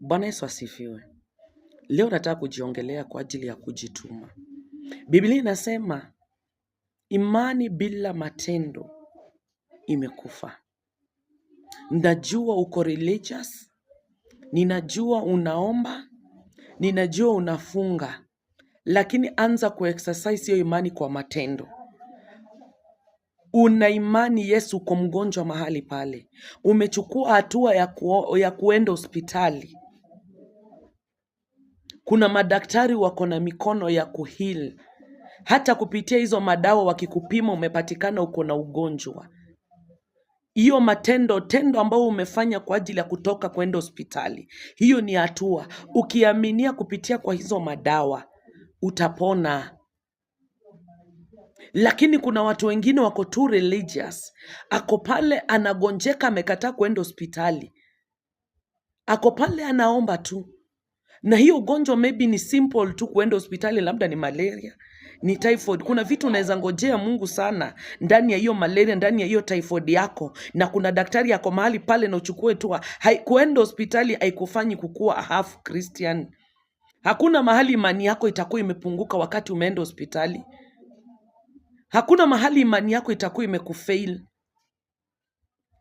Bwana Yesu asifiwe. Leo nataka kujiongelea kwa ajili ya kujituma. Biblia inasema imani bila matendo imekufa. Najua uko religious, ninajua unaomba, ninajua unafunga, lakini anza kuexercise hiyo imani kwa matendo. Una imani Yesu, uko mgonjwa mahali pale, umechukua hatua ya kuenda hospitali. Kuna madaktari wako na mikono ya kuheal. Hata kupitia hizo madawa wakikupima umepatikana uko na ugonjwa. Hiyo matendo tendo ambayo umefanya kwa ajili ya kutoka kwenda hospitali, hiyo ni hatua. Ukiaminia kupitia kwa hizo madawa utapona. Lakini kuna watu wengine wako too religious, ako pale anagonjeka, amekataa kwenda hospitali, ako pale anaomba tu, na hiyo ugonjwa maybe ni simple tu kuenda hospitali, labda ni malaria, ni typhoid. Kuna vitu unaweza ngojea Mungu sana ndani ya hiyo malaria, ndani ya hiyo typhoid yako, na kuna daktari yako mahali pale na uchukue tu. Kuenda hospitali haikufanyi kukuwa half Christian. Hakuna mahali imani yako itakuwa imepunguka wakati umeenda hospitali. Hakuna mahali imani yako itakuwa imekufail,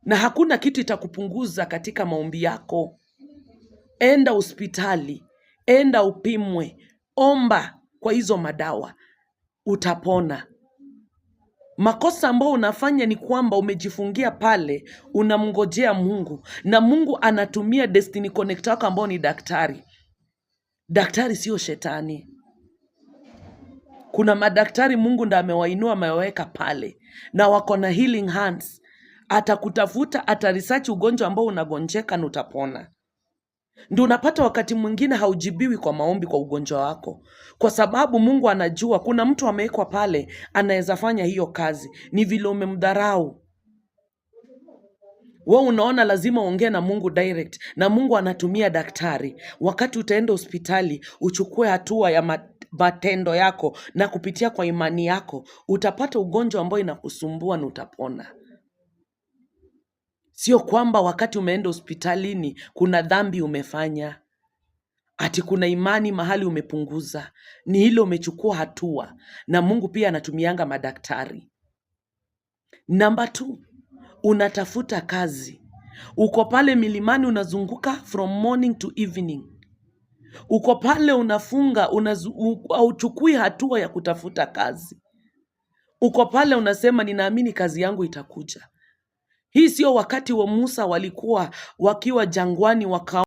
na hakuna kitu itakupunguza katika maombi yako. Enda hospitali, enda upimwe, omba kwa hizo madawa, utapona. Makosa ambayo unafanya ni kwamba umejifungia pale, unamngojea Mungu na Mungu anatumia destiny connector wako ambao ni daktari. Daktari sio shetani. Kuna madaktari Mungu ndo amewainua amewaweka pale na wako na healing hands. Atakutafuta, ataresearch ugonjwa ambao unagonjeka na utapona. Ndio unapata wakati mwingine haujibiwi kwa maombi kwa ugonjwa wako, kwa sababu Mungu anajua kuna mtu amewekwa pale anaweza fanya hiyo kazi. Ni vile umemdharau. We unaona lazima uongee na Mungu direct, na Mungu anatumia daktari. Wakati utaenda hospitali uchukue hatua ya matendo yako na kupitia kwa imani yako utapata ugonjwa ambao inakusumbua na utapona. Sio kwamba wakati umeenda hospitalini kuna dhambi umefanya, ati kuna imani mahali umepunguza. Ni ile umechukua hatua, na Mungu pia anatumianga madaktari. Namba 2, unatafuta kazi. Uko pale milimani unazunguka from morning to evening. Uko pale unafunga, hauchukui hatua ya kutafuta kazi. Uko pale unasema ninaamini kazi yangu itakuja. Hii sio wakati wa Musa walikuwa wakiwa jangwani waka